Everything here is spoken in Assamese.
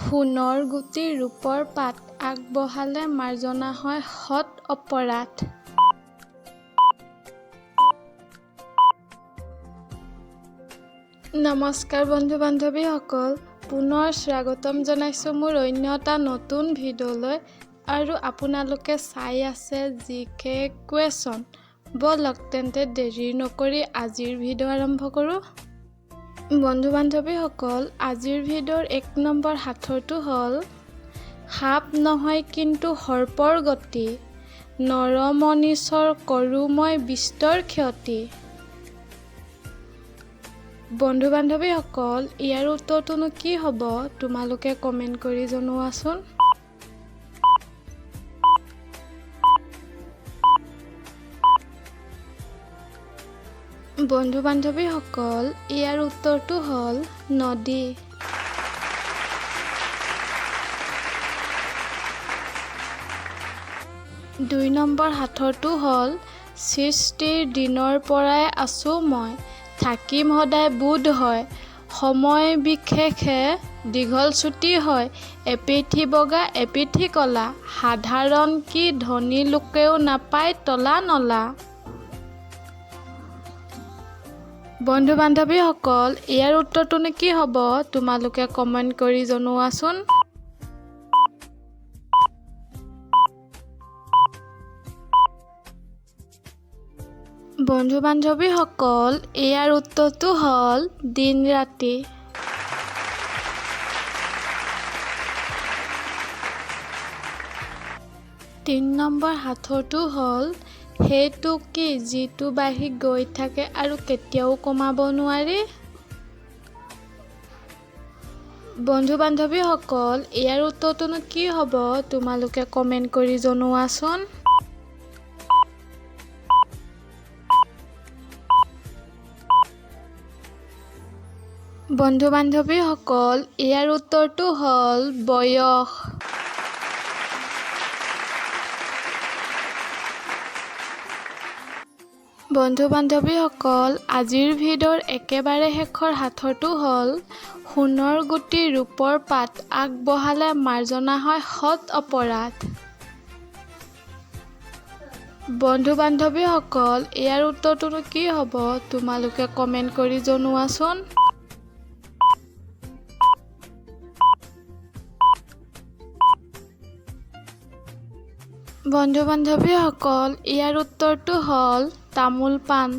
সোণৰ গুটি ৰূপৰ পাত আগবঢ়ালে মাৰ্জনা হয় শত অপৰাধ। নমস্কাৰ বন্ধু বান্ধৱীসকল, পুনৰ স্বাগতম জনাইছোঁ মোৰ অন্য এটা নতুন ভিডিঅ'লৈ আৰু আপোনালোকে চাই আছে জি কে কুৱেশ্যন। ব'লক তেন্তে, দেৰি নকৰি আজিৰ ভিডিঅ' আৰম্ভ কৰোঁ। বন্ধু বান্ধৱীসকল, আজিৰ ভিডিঅ'ৰ 1 নম্বৰ সাঁথৰটো হ'ল, সাপ নহয় কিন্তু সৰ্পৰ গতি, নৰমনিচৰ কৰোঁ মই বিস্তৰ ক্ষতি। বন্ধু বান্ধৱীসকল, ইয়াৰ উত্তৰটোনো কি হ'ব, তোমালোকে কমেণ্ট কৰি জনোৱাচোন। বন্ধু বান্ধৱীসকল, ইয়াৰ উত্তৰটো হ'ল নদী। 2 নম্বৰ সাঁথৰটো হ'ল, সৃষ্টিৰ দিনৰ পৰাই আছোঁ মই, থাকিম সদায় বোধ হয়, সময় বিশেষে দীঘল চুটি হয়, এপিঠি বগা এপিঠি ক'লা, সাধাৰণ কি ধনী লোকেও নাপায় তলা নলা। বন্ধু বান্ধৱীসকল, ইয়াৰ উত্তৰটোনো কি হ'ব, তোমালোকে কমেণ্ট কৰি জনোৱাচোন। বন্ধু বান্ধৱীসকল, ইয়াৰ উত্তৰটো হ'ল দিন ৰাতি। 3 নম্বৰ সাঁথৰটো হ'ল, সেইটো কি যিটো বাঢ়ি গৈ থাকে আৰু কেতিয়াও কমাব নোৱাৰি? বন্ধু বান্ধৱীসকল, ইয়াৰ উত্তৰটোনো কি হ'ব, তোমালোকে কমেণ্ট কৰি জনোৱাচোন। বন্ধু বান্ধৱীসকল, ইয়াৰ উত্তৰটো হ'ল বয়স। বন্ধু বান্ধৱীসকল, আজিৰ ভিডিঅ'ৰ একেবাৰে শেষৰ সাঁথৰটো হ'ল, সোণৰ গুটি ৰূপৰ পাত আগবঢ়ালে মাৰ্জনা হয় শত অপৰাধ। বন্ধু বান্ধৱীসকল, ইয়াৰ উত্তৰটোনো কি হ'ব, তোমালোকে কমেণ্ট কৰি জনোৱাচোন। বন্ধু বান্ধৱীসকল, ইয়াৰ উত্তৰটো হ'ল তামোল পাণ।